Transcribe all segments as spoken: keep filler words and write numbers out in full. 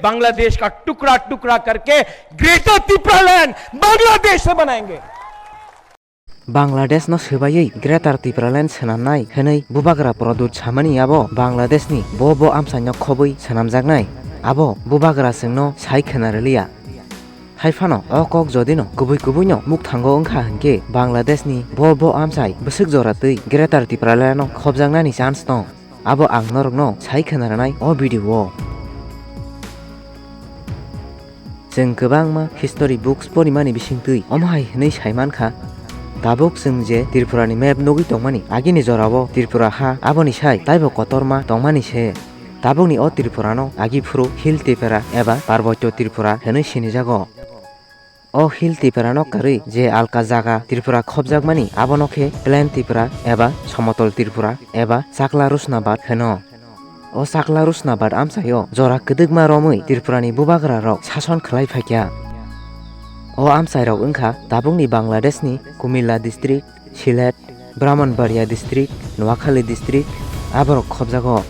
बांग्लादेश का टुकड़ा टुकड़ा करके ग्रेटर तिपरालैंड बांग्लादेश से बनाएंगे। Bangladesh no swbaiwi Greater Tipraland swnamnai hwnwi bubagra Produt samani abo Bangladesh ni bo bo amchaino khobwi swnamjaknai. Abo bubagra chwngno sai khwna rwliya. Hai phano o kok jodino kubui kubuino mukthango wngkha hwnkhe Bangladesh ni bo bo amchai bwswk jora twi Greater Tipraland no khobjaknani chance tong. Abo ang norokno sai khwna rwnai o video o. Chwng kwbangma history books porimani bisingtwi omo hai hwnwi sai mankha, tabuk chwng je Tripura ni map nugwi tongmani agini jorao Tripura ha aboni sai taibo kotorma tongmani se. Tabukni o Tripura no agi phuru Hill Tripura eba Parboityo Tripura hwnwi sinijago. O Hill Tripura no kwrwi je alka jaga Tripura khobjakmani abono khe Plain Tripura eba Somotol Tripura eba Chakla Rusnabad hwno. O Chakla Rusnabad amchaio jora kwdwkma romwi Tripurani bubagrarok sason khlai phaikha. O amchairok wngkha tabukni Bangladeshni Kumilla district, Sylhet, Brahmanbaria district, Noakhali district aborok khobjago.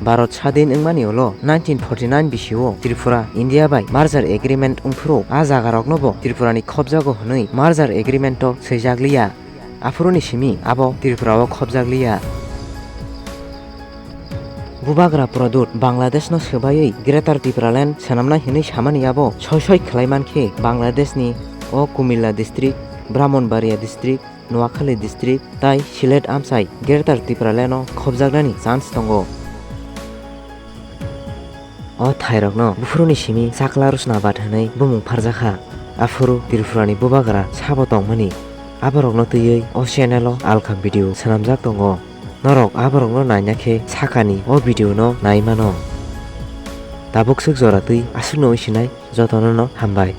Bharat sadin wngmani ulo nineteen forty nine bisio Tripura India bai merger agreement wngphuru a jagaroknobo Tripurani khobjago hwnwi merger agreement-o swijakliya. Aphuruni simi abo Tripura-o khobjakliya. Bubagra Produt Bangladeshno swbaiwi Greater Tipraland swnamnai hwnwi samani abo soi soi khlai mankhe Bangladeshni o Kumilla district, Brahmanbaria district, Noakhali district tai Sylhet amchai Greater Tipraland-o khobjaknani chance tongo. O thairokno buphuruni simi Chakla Rusnabad hwnwi bumung pharjakha. Aphuru Tripurani bubagra sabo tongmani aborokno twiwi o channel-o alka video swnamjak tongo. Norok aborokno naina khe sakani o video-no nai mano. Tabuk swk jora twi aswkno wngsinai jotono'-no hambai.